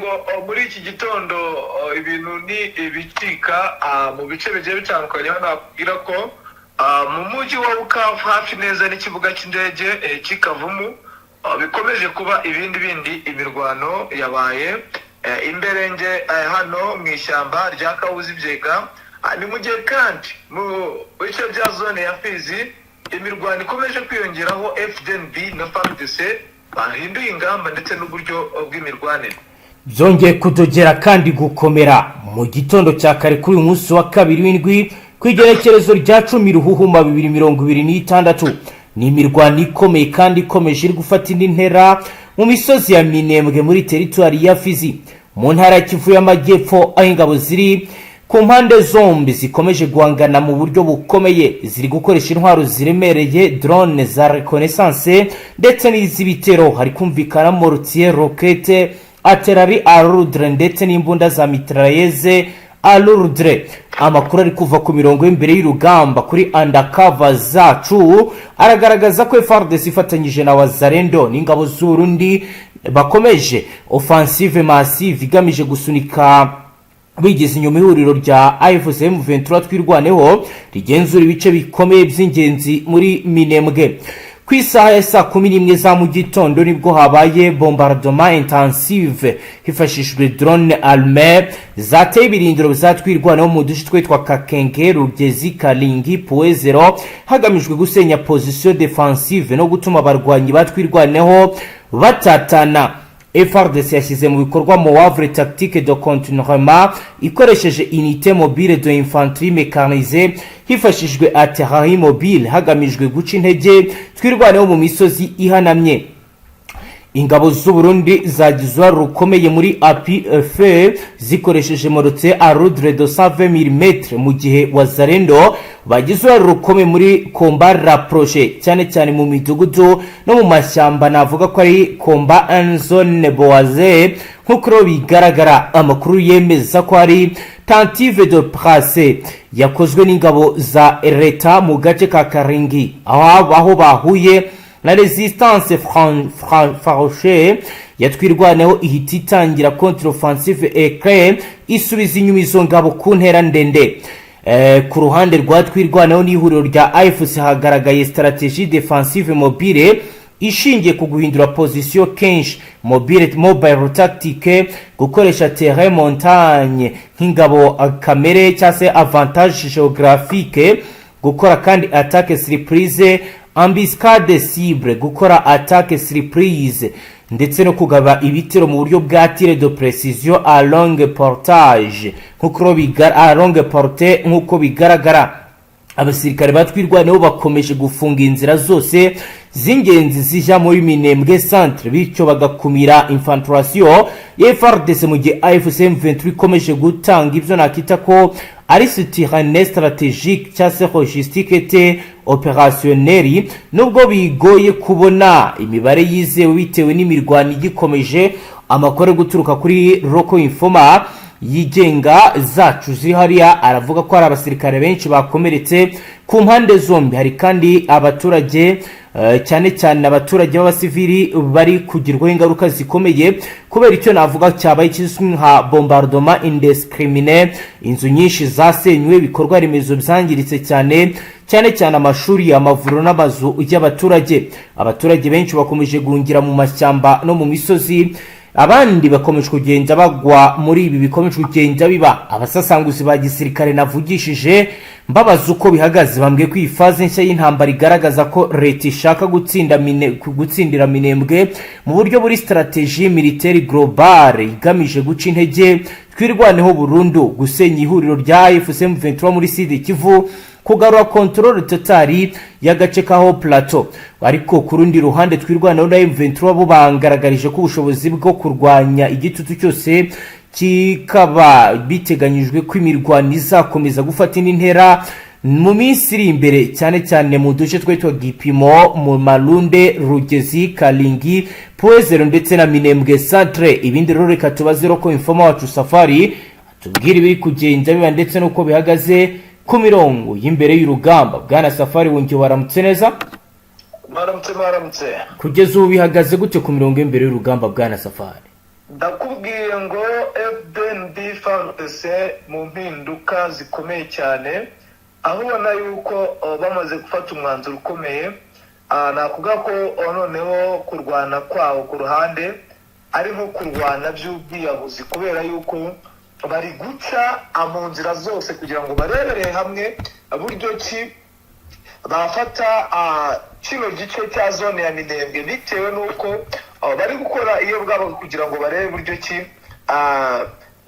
Ngo muri iki gitondo ibintu ni ibicika mu bice bigiye bitandukanye. Hano nakubwira ko mu mujyi wa Bukavu, hafi neza n'ikibuga cy'indege cy'i Kavumu, bikomeje kuba ibindi bindi. Imirwano yabaye imberenge hano mu ishyamba rya Kawuzi Byega. Ni mu gihe kandi mu bice bya zone ya Fizi imirwano ikomeje kwiyongeraho, FDNB na FARDC bahinduye ingamba ndetse n'uburyo bw'imirwanire. Byongeye kudogera kandi gukomera mu gitondo cya kare kuri uyu munsi wa kabiri w'indwi, ku igerekerezo rya 10 Ruhuhuma 2026. Ni imirwano ikomeye kandi ikomeje iri gufata indi ntera mu misozi ya Minembwe, muri teritwari ya Fizi, mu ntara ya Kivu y'Amajyepfo, aho ingabo ziri ku mpande zombi zikomeje guhangana mu buryo bukomeye. Ziri gukoresha intwaro ziremereye, drone za reconnaissance ndetse n'iz'ibitero. Hari kumvikana mortier, roquette, artillerie lourde ndetse n'imbunda za mitrailleuse lourde. Amakuru ari kuva ku mirongo y'imbere y'urugamba kuri undercover zacu aragaragaza ko FARDC ifatanyije na Wazalendo n'ingabo z'Urundi bakomeje offensive massive igamije gusunika bigeze inyuma ihuriro rya AFC M23 Twirwaneho rigenzura ibice bikomeye by'ingenzi muri Minembwe. Ku isaha ya saa 11 za mu gitondo nibwo habaye bombardement intensive hifashishijwe drone armée zateye ibirindiro za Twirwaneho mu duce twitwa Kakenge, Rugezi, Karingi, Puezero, hagamijwe gusenya position défensive no gutuma abarwanyi ba Twirwaneho batatana. FARDC yashyize mu bikorwa manœuvre tactique de contournement ikoresheje unité mobile de infanterie mécanisée, hifashishijwe artillerie mobile, hagamijwe guca intege Twirwaneho mu misozi ihanamye. Ingabo z'u Burundi zagize uruhare rukomeye muri appui-feu zikoresheje mortier lourde de 120 mm, mu gihe Wazalendo bagize uruhare rukomeye muri combat rapproché, cyane cyane mu midugudu no mu mashyamba. Navuga ko ari combat en zone boisée. Nk'uko rero bigaragara, amakuru yemeza ko hari tentative de percée yakozwe n'ingabo za leta mu gace ka Karingi, aho bahuye na résistance farouche ya Twirwaneho, ihita itangira contre offensive éclair isubiza inyuma izo ngabo ku ntera ndende. Ku ruhande rwa Twirwaneho n'ihuriro rya AFC hagaragaye stratégie défensive mobile ishingiye ku guhindura position kenshi, mobile tactique, gukoresha terrain montagne nk'ingabo kamere cyangwa se avantage géographique, gukora kandi attaque surprise, embuscade cible, gukora attaque surprise ndetse no kugaba ibitero mu buryo bwa tir de précision à longue portage, nk'uko à longue portée. Nk'uko bigaragara, abasirikare ba Twirwaneho bakomeje gufunga inzira zose z'ingenzi zijya muri Minembwe centre, bityo bagakumira infiltration ya FARDC, mu gihe AFC M23 ikomeje gutanga ibyo nakita ko ari soutien stratégique cyangwa se logistique et opérationnel, nubwo bigoye kubona imibare yizewe bitewe n'imirwano igikomeje. Amakuru ari guturuka kuri local informer yigenga zacu ziri hariya aravuga ko hari abasirikare benshi bakomeretse ku mpande zombi. Hari kandi abaturage, cyane cyane abaturage b'abasivili, bari kugirwaho ingaruka zikomeye kubera icyo navuga cyabaye kizwi nka bombardement indiscriminé. Inzu nyinshi zasenywe, ibikorwa remezo byangiritse cyane, cyane cyane amashuri, amavuriro n'amazu y'abaturage. Abaturage benshi bakomeje guhungira mu mashyamba no mu misozi, abandi bakomeje kugenda bagwa muri ibi bikomeje kugenda biba. Abasasanguzi ba gisirikare navugishije mbabaza uko bihagaze bambwiye ko iyi phase nshya y'intambara igaragaza ko leta ishaka gutsindira Minembwe mu buryo buri stratégie militaire globale, igamije guca intege Twirwaneho burundu, gusenya ihuriro rya AFC M23 muri Sud Kivu, kugarura contrôle totale y'agace ka Haut Plateau. Ariko ku rundi ruhande, Twirwaneho na M23 bo bangaragarije ko ubushobozi bwo kurwanya igitutu cyose kikaba biteganyijwe ko imirwano izakomeza gufata indi ntera mu minsi iri imbere, cyane cyane mu duce twitwa Gipimo, mu Marunde, Rugezi, Karingi, Puezero ndetse na Minembwe centre. Ibindi rero reka tubaze local informer wacu Safari tubwire ibiri kugenda biba ndetse n'uko bihagaze ku mirongo y'imbere y'urugamba. Bwana Safari, wongeye waramutse neza. Mwaramutse, mwaramutse. Kugeza ubu bihagaze gute ku mirongo y'imbere y'urugamba, bwana Safari? Ndakubwiye ngo FDNB, FARDC mu mpinduka zikomeye cyane, aho ubona yuko bamaze gufata umwanzuro ukomeye. Nakuvuga ko noneho kurwana kwabo ku ruhande ari nko kurwana by'ubwiyahuzi, kubera yuko bari guca mu nzira zose kugira ngo barebere hamwe buryo ki bafata kino gice cya zone ya Minembwe, bitewe n'uko bari gukora iyo bwabaga kugira ngo barebe buryo ki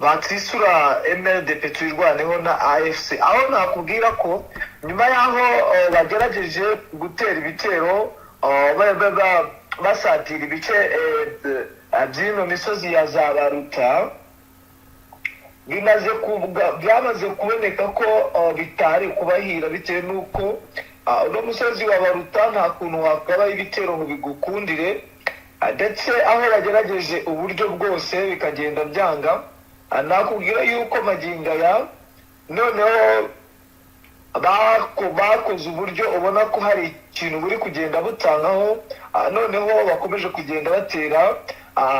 batisura MRDP Twirwaneho na AFC, aho nakubwira ko nyuma y'aho bagerageje gutera ibitero basatira ibice by'ino misozi ya za Baruta, byamaze kuboneka ko bitari kubahira, bitewe n'uko uno musozi wa Baruta nta kuntu wakabaho ibitero ngo bigukundire. Ndetse aho bagerageje uburyo bwose bikagenda byanga. Nakubwira yuko magingo aya noneho bakoze uburyo ubona ko hari ikintu buri kugenda butangaho. Noneho bakomeje kugenda batera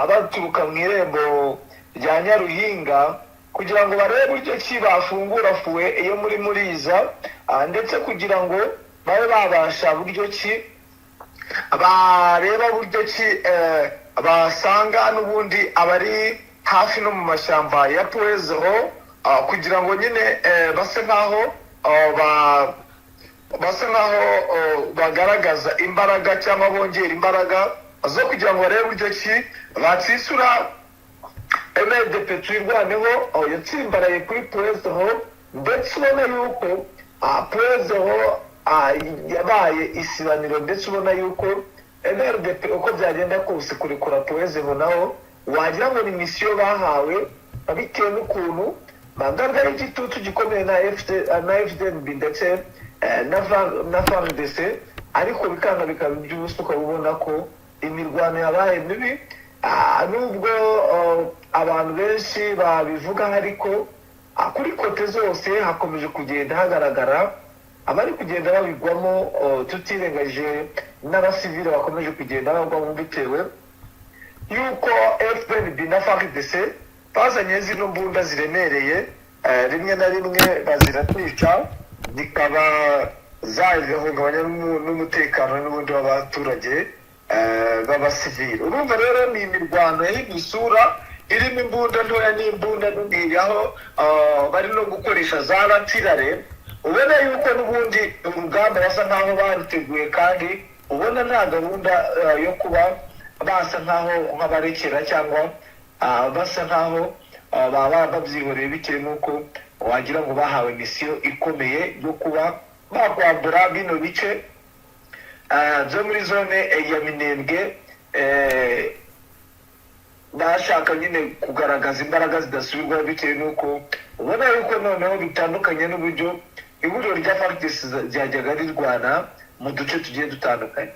baturuka mu irembo rya Nyaruhinga kugira ngo barebe uburyo ki bafungura fuwe iyo muri Muriza, ndetse kugira ngo babe babasha buryo ki bareba buryo ki basanga n'ubundi abari hafi no mu mashyamba ya Puwezeho, kugira ngo nyine basa nkaho bagaragaza imbaraga cyangwa bongera imbaraga zo kugira ngo barebe uburyo ki batsisura MRDP Twirwaneho yatsimbaraye kuri Puwezeho, ndetse ubona yuko Puwezeho yabaye isibaniro, ndetse ubona yuko MRDP uko byagenda kose kurekura Puwezeho naho wagira ngo ni misiyo bahawe, bitewe n'ukuntu bagaragara igitutu gikomeye na FDNB ndetse na FARDC, ariko bikanga bikaba iby'ubusa. Ukaba ubona ko imirwano yabaye mibi. Nubwo abantu benshi babivuga, ariko kuri côté zose hakomeje kugenda hagaragara abari kugenda babigwamo, tutirengagije n'abasivile bakomeje kugenda bagwamo, bitewe yuko FPNB na FARDC bazanye zino mbunda ziremereye, rimwe na rimwe baziratwica, zikaba zahungabanya n'umutekano n'ubundi w'abaturage b'abasivile. Urumva rero ni imirwano yahinduye isura, irimo imbunda ntoya n'imbunda nini, aho bari no gukoresha za artillerie. Ubona yuko n'ubundi urugamba basa nkaho baruteguye, kandi ubona nta gahunda yo kuba basa nkaho nk'abarekera cyangwa basa nkaho baba babyihoreye, bitewe n'uko wagira ngo bahawe misiyo ikomeye yo kuba bakwambura bino bice byo muri zone ya Minembwe, bashaka nyine kugaragaza imbaraga zidasubirwaho, bitewe n'uko ubona yuko noneho bitandukanye n'uburyo ihuriro rya FARDC ryajyaga rirwana mu duce tugiye dutandukanye.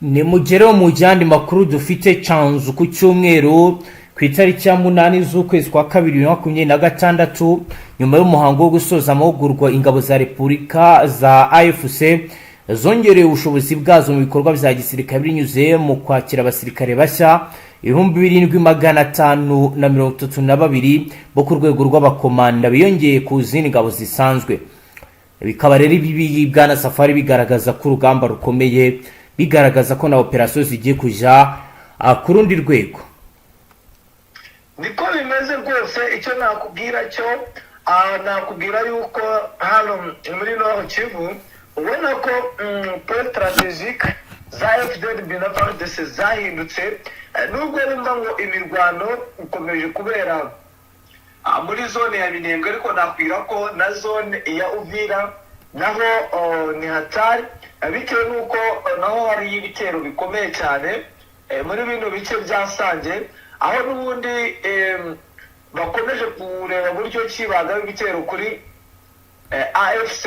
Nimugereho mu yandi makuru dufite canzu ku cyumweru, ku itariki ya 8 z'ukwezi kwa kabiri 2026, nyuma y'umuhango wo gusoza amahugurwa, ingabo za Repubulika za AFC zongereye ubushobozi bwazo mu bikorwa bya gisirikare binyuze mu kwakira abasirikare bashya 7532 bo ku rwego rw'abakomanda, biyongeye ku zindi ngabo zisanzwe. Bikaba rero ibi, bwana Safari, bigaragaza ko urugamba rukomeye, bigaragaza ko na operasiyo zigiye kujya ku rundi rwego. Niko bimeze rwose. Icyo nakubwira cyo, nakubwira yuko hano muri Nord Kivu ubona ko point stratégique za FDNB na FARDC zahindutse. Nubwo wumva ngo imirwano ikomeje kubera muri zone ya Minembwe, ariko nakubwira ko na zone ya Uvira naho ni hatari, bitewe n'uko naho hari ibitero bikomeye cyane muri bino bice bya Sange, aho n'ubundi bakomeje kureba buryo ki bagaba ibitero kuri AFC.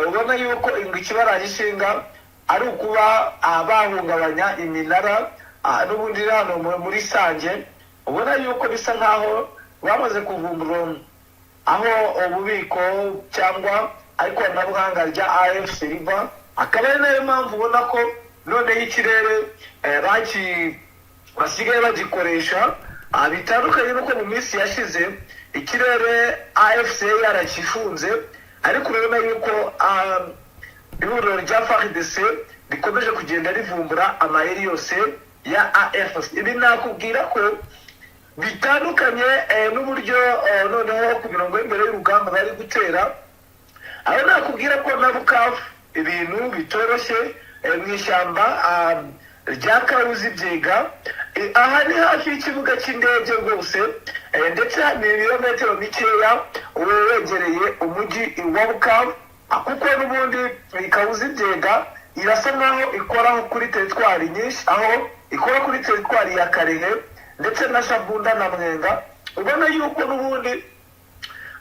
Ubona yuko ikibaraje ishinga ari ukuba bahungabanya iminara n'ubundi hano muri Sange. Ubona yuko bisa nkaho bamaze kuvumbura aho ububiko cyangwa ikoranabuhanga rya AFC riva, akaba ari nayo mpamvu ubona ko noneho ikirere baki Basigaye bagikoresha. Bitandukanye n'uko mu minsi yashize ikirere AFC yarakifunze, ariko urabona yuko ihuriro rya FARDC rikomeje kugenda rivumbura amayeri yose ya AFC. Ibi nakubwira ko bitandukanye n'uburyo noneho ku mirongo y'imbere y'urugamba bari gutera, aho nakubwira ko na Bukavu ibintu bitoroshye, mu ishyamba rya Karuzi Byega. Aha ni hafi y'ikibuga cy'indege rwose, ndetse ni ibirometero bikeya uba wegereye umujyi wa Bukavu, kuko n'ubundi Karuzi Byega irasa nkaho ikoraho kuri teritwari nyinshi, aho ikora kuri teritwari ya Karehe ndetse na Shabunda na Mwenga. Ubona yuko n'ubundi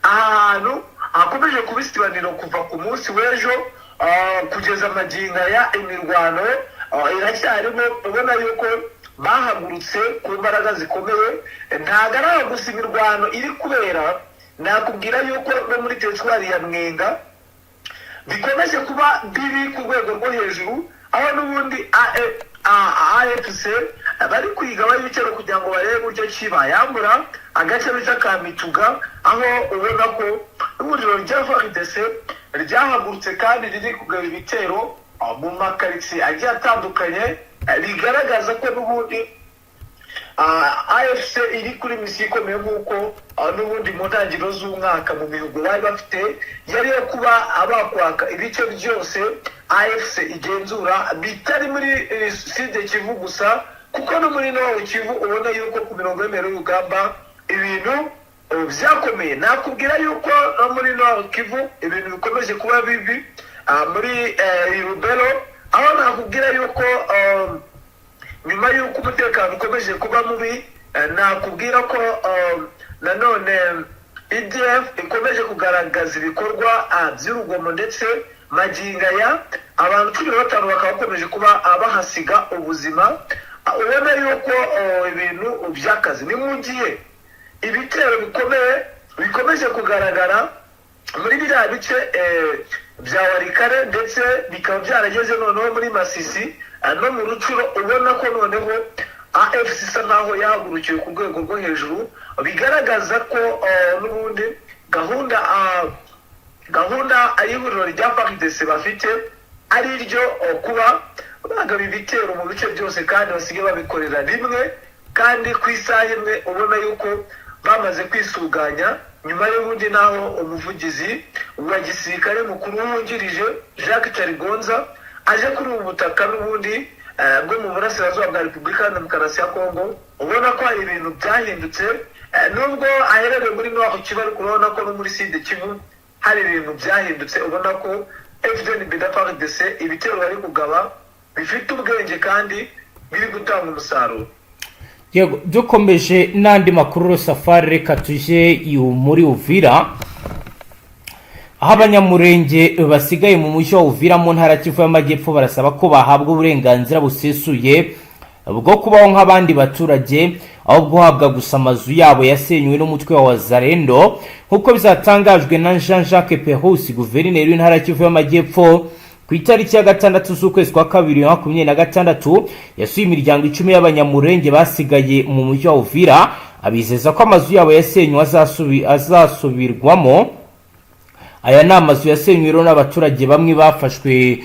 aha hantu hakomeje kuba isibaniro kuva ku munsi w'ejo kugeza amagingo aya. Imirwano iracyarimo. Ubona yuko bahagurutse ku mbaraga zikomeye. Ntabwo ari aho gusa imirwano iri kubera, nakubwira yuko no muri teritwari ya Mwenga bikomeje kuba bibi ku rwego rwo hejuru, aho n'ubundi AFC bari kwiga ibitero kugira ngo barebe uburyo ki bayambura agace bita ka Mituga, aho ubona ko ihuriro rya FARDC ryahagurutse kandi riri kugaba ibitero mu makaritsiye agiye atandukanye, bigaragaza ko n'ubundi AFC iri kuri misiyo ikomeye, nk'uko n'ubundi mu ntangiriro z'umwaka mu mihigo bari bafite yari iyo kuba bakwaka ibice byose AFC igenzura bitari muri Sud Kivu gusa, kuko no muri Nord Kivu ubona yuko ku mirongo y'imbere y'urugamba ibintu byakomeye. Nakubwira yuko no muri Nord Kivu ibintu bikomeje kuba bibi, muri Rubero, aho nakubwira yuko nyuma y'uko umutekano ukomeje kuba mubi, nakubwira ko nanone ADF ikomeje kugaragaza ibikorwa by'urugomo, ndetse magingo aya abantu 15 bakaba bakomeje kuba bahasiga ubuzima. Ubona yuko ibintu by'akazi ni mu gihe ibitero bikomeye bikomeje kugaragara muri biriya bice bya Warikare, ndetse bikaba byarageze noneho muri Masisi no mu Rucuro. Ubona ko noneho AFC isa nkaho yahagurukiwe ku rwego rwo hejuru, bigaragaza ko n'ubundi gahunda y'ihuriro rya FARDC bafite ari iryo kuba bagaba ibitero mu bice byose, kandi basigaye babikorera rimwe kandi ku isaha imwe. Ubona yuko bamaze kwisuganya nyuma y'ubundi naho umuvugizi wa gisirikare mukuru wungirije Jacques Kyaligonza aje kuri ubu butaka n'ubundi bwo mu burasirazuba bwa Repubulika ya Demokarasi ya Kongo. Ubona ko hari ibintu byahindutse, nubwo aherereye muri Nord Kivu, ariko urabona ko no muri Sud Kivu hari ibintu byahindutse. Ubona ko FDNB na FARDC ibitero bari kugaba bifite ubwenge kandi biri gutanga umusaruro. Yego, dukomeje n'andi makuru, Safari, reka tujye muri Uvira, aho Abanyamurenge basigaye mu mujyi wa Uvira mu ntara Kivu y'Amajyepfo barasaba ko bahabwa uburenganzira busesuye bwo kubaho nk'abandi baturage, aho guhabwa gusa amazu yabo yasenywe n'umutwe wa Wazalendo, nk'uko bizatangajwe na Jean Jacques Purusi, guverineri w'intara Kivu y'Amajyepfo. Ku itariki ya 6 z'ukwezi kwa kabiri 2026 yasuye imiryango 10 y'Abanyamurenge basigaye mu mujyi wa Uvira, abizeza ko amazu yabo yasenywe azasubirwamo. Aya ni amazu yasenywe rero n'abaturage bamwe bafashwe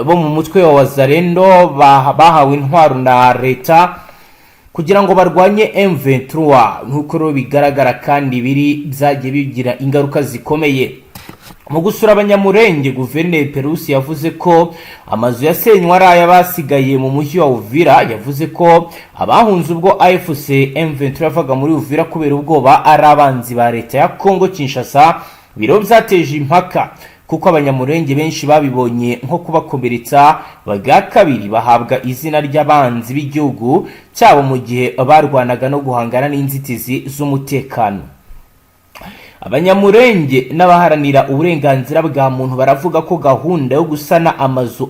bo mu mutwe wa Wazalendo, bahawe intwaro na leta kugira ngo barwanye M23, nk'uko rero bigaragara kandi biri byagiye bigira ingaruka zikomeye. Mu gusura Abanyamurenge, guverineri Purusi yavuze ko amazu yasenywe ari ay'abasigaye mu mujyi wa Uvira. Yavuze ko abahunze ubwo AFC M23 yavaga muri Uvira kubera ubwoba ari abanzi ba leta ya Congo Kinshasa. Biro byateje impaka kuko Abanyamurenge benshi babibonye nko kubakomeretsa bwa kabiri, bahabwa izina ry'abanzi b'igihugu cyabo mu gihe barwanaga no guhangana n'inzitizi z'umutekano. Abanyamurenge n'abaharanira uburenganzira bwa muntu baravuga ko gahunda yo gusana amazu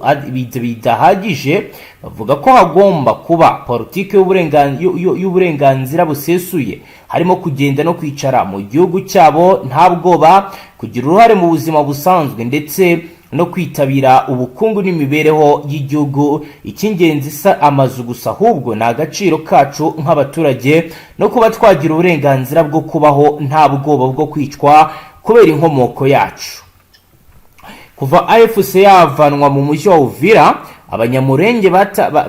bidahagije. Bavuga ko hagomba kuba politiki y'uburenganzira busesuye, harimo kugenda no kwicara mu gihugu cyabo nta bwoba, kugira uruhare mu buzima busanzwe ndetse no kwitabira ubukungu n'imibereho y'igihugu. Icy'ingenzi si amazu gusa, ahubwo ni agaciro kacu nk'abaturage no kuba twagira uburenganzira bwo kubaho nta bwoba bwo kwicwa kubera inkomoko yacu. Kuva AFC yavanwa mu mujyi wa Uvira, Abanyamurenge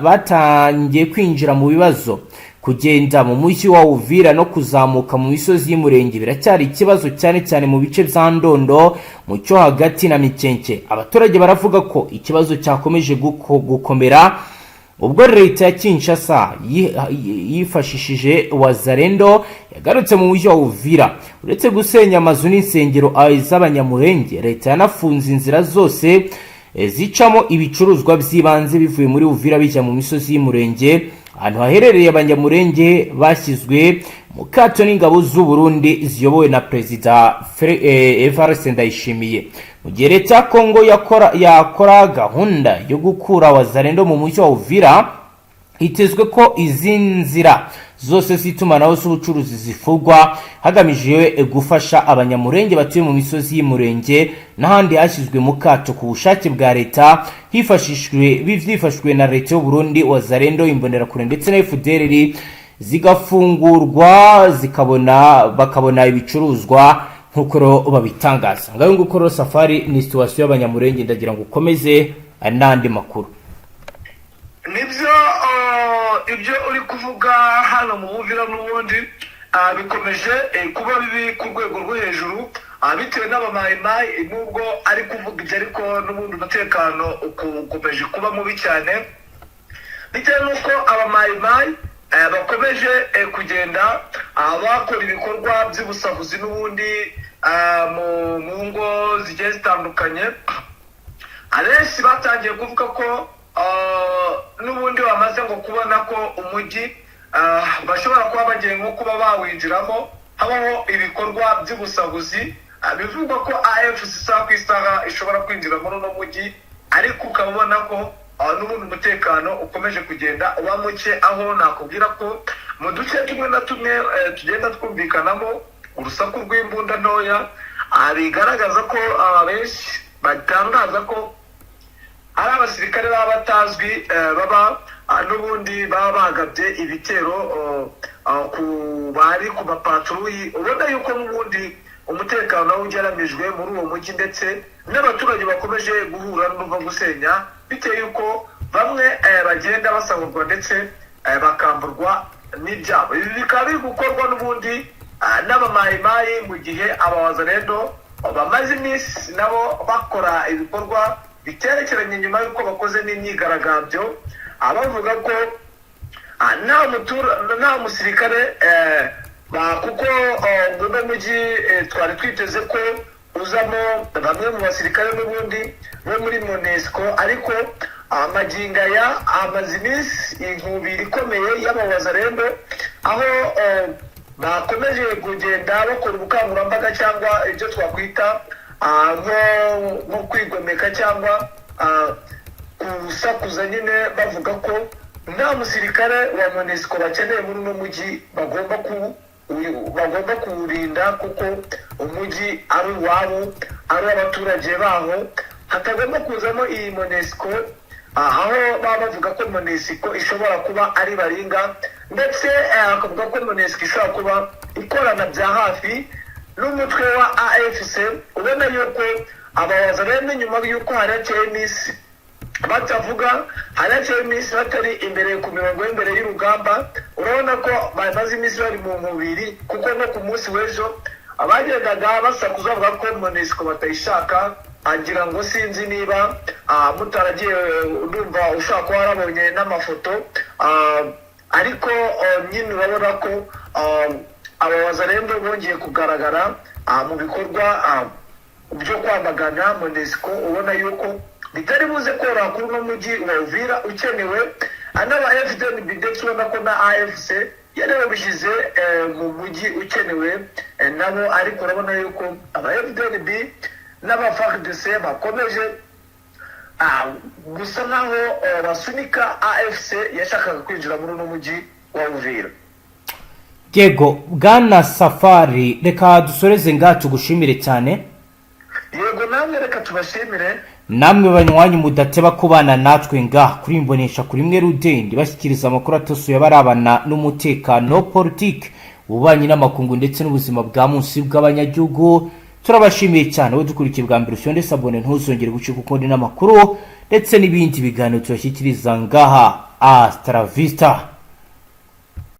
batangiye kwinjira mu bibazo. Kugenda mu mujyi wa Uvira no kuzamuka mu misozi y'Umurenge biracyari ikibazo, cyane cyane mu bice bya Ndondo, mu cyo hagati na Mikenke. Abaturage baravuga ko ikibazo cyakomeje gukomera ubwo leta ya Kinshasa yifashishije Wazalendo yagarutse mu mujyi wa Uvira. Uretse gusenya amazu n'insengero z'Abanyamurenge, leta yanafunze inzira zose zicamo ibicuruzwa by'ibanze bivuye muri Uvira bijya mu misozi y'Umurenge, ahantu haherereye Abanyamurenge bashyizwe mu kato n'ingabo z'u Burundi ziyobowe na Perezida Evariste Ndayishimiye. Mu gihe leta ya Kongo yakora gahunda yo gukura Wazalendo mu mujyi wa Uvira, hitezwe ko izi nzira zose z'itumanaho z'ubucuruzi zifungwa, hagamijwe gufasha Abanyamurenge batuye mu misozi y'Umurenge n'ahandi hashyizwe mu kato ku bushake bwa leta, hifashishijwe byifashishijwe na leta y'u Burundi, Wazalendo, Imbonerakure ndetse na FDLR, zigafungurwa bakabona ibicuruzwa nk'uko rero babitangaza. Ngayo nguko rero, Safari, ni situation y'Abanyamurenge. Ndagira ngo ukomeze n'andi makuru. Nibyo, ibyo uri kuvuga hano mu Buvira n'ubundi bikomeje kuba bibi ku rwego rwo hejuru, bitewe n'Abamayimayi. Nubwo ari kuvuga ibyo, ariko n'ubundi umutekano ukomeje kuba mubi cyane, bitewe n'uko Abamayimayi bakomeje kugenda bakora ibikorwa by'ubusahuzi n'ubundi mu ngo zigiye zitandukanye. Abenshi batangiye kuvuga ko n'ubundi bamaze ngo kubona ko umujyi bashobora kuba bagiye nko kuba bawinjiramo, habaho ibikorwa by'ubusahuzi. Bivugwa ko AFC isaha ku isaha ishobora kwinjira muri uno mujyi, ariko ukaba ubona ko n'ubundi umutekano ukomeje kugenda uba muke, aho nakubwira ko mu duce tumwe na tumwe tugenda twumvikanamo urusaku rw'imbunda ntoya, bigaragaza ko benshi batangaza ko ari abasirikare baba batazwi, baba n'ubundi baba bagabye ibitero ku bari ku mapatrouille. Ubona yuko n'ubundi umutekano ugeramijwe muri uwo mujyi, ndetse n'abaturage bakomeje guhura n'uruva gusenya, bitewe yuko bamwe bagenda basahurwa ndetse bakamburwa n'ibyabo. Ibi bikaba biri gukorwa n'ubundi n'Abamayimayi, mu gihe Abawazalendo bamaze iminsi nabo bakora ibikorwa biterekeranye, nyuma y'uko bakoze n'imyigaragambyo, bavuga ko nta musirikare kuko uno mujyi twari twiteze ko uzamo bamwe mu basirikare n'ubundi bo muri MONUSCO, ariko magingo aya amaze iminsi inkubiri ikomeye y'Abawazalendo, aho bakomeje kugenda bakora ubukangurambaga cyangwa ibyo twakwita nko kwigomeka cyangwa gusakuza nyine, bavuga ko nta musirikare wa MONUSCO bakeneye muri uno mujyi, bagomba kuwurinda kuko umujyi ari uwabo, ari uw'abaturage baho, hatagomba kuzamo iyi MONUSCO, aho baba bavuga ko MONUSCO ishobora kuba ari baringa, ndetse bakavuga ko MONUSCO ishobora kuba ikorana bya hafi n'umutwe wa AFC. Ubona yuko Abawazalendo, nyuma y'uko hari haciyeho iminsi batavuga, hari haciyeho iminsi batari imbere ku mirongo y'imbere y'urugamba, urabona ko bamaze iminsi bari mu nkubiri, kuko no ku munsi w'ejo abagendaga basakuza bavuga ko MONUSCO batayishaka. Agira ngo sinzi niba mutaragiye, ndumva ushobora kuba warabonye n'amafoto, ariko nyine urabona ko Abawazalendo bongeye kugaragara mu bikorwa byo kwamagana MONUSCO. Ubona yuko bitari buze koroha kuri uno mujyi wa Uvira ukenewe n'aba FDNB, ndetse ubona ko na AFC yari yabishyize mu mujyi ukenewe nabo, ariko urabona yuko aba FDNB n'aba FARDC bakomeje gusa nkaho basunika AFC yashakaga kwinjira muri uno mujyi wa Uvira. Yego, bwana Safari, reka dusoreze ngaha, tugushimire cyane. Yego, namwe reka tubashimire. Namwe banywanyi mudateba kubana natwe ngaha kuri imbonesha kuri imwe rudende, bashyikiriza amakuru atosuye abarabana n'umutekano, politike, ububanyi n'amakungu ndetse n'ubuzima bwa munsi bw'abanyagihugu, turabashimiye cyane. Wowe dukurikiye bwa mbere, ufyonde s'abonner, ntuzongere gucika ukundi n'amakuru ndetse n'ibindi biganiro tubashyikiriza ngaha. Hasta la vista.